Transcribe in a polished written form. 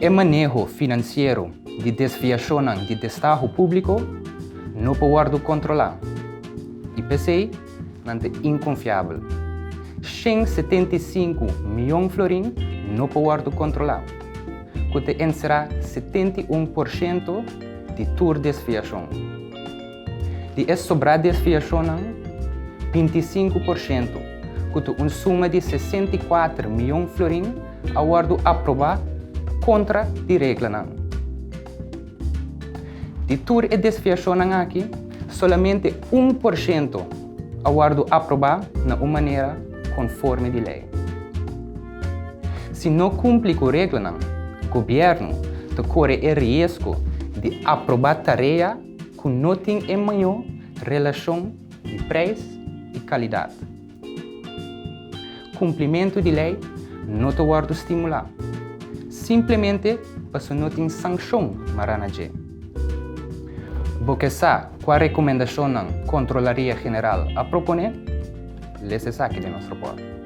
E maneho finansiero di desviashonnan di destaho públiko no por wòrdu kontrolá i p'esei nan ta inkonfiabel. 175 mion florin no por wòrdu kontrolá, ku ta enserá 71% di tur desviashon. Di e sobrá desviashonnan, 25%, ku ta un suma di 64 mion florin, a wòrdu aprobá kontra di reglanan. Di tur e desviashonnan aki, solamente 1% a wòrdu aprobá na un manera konforme di lei. Si no kumpli ku reglanan, gobièrnu ta kore e riesgo di aprobá tarea ku no tin e mayor relashon di preis i kalidat. Kumplimentu di lei no ta wòrdu stimulá, simplemente paso no tin sankshon mará na dje. Bo ke sa kua rekomendashonnan Kontrolaria General a proponé? Lesa esaki den nos rapòrt.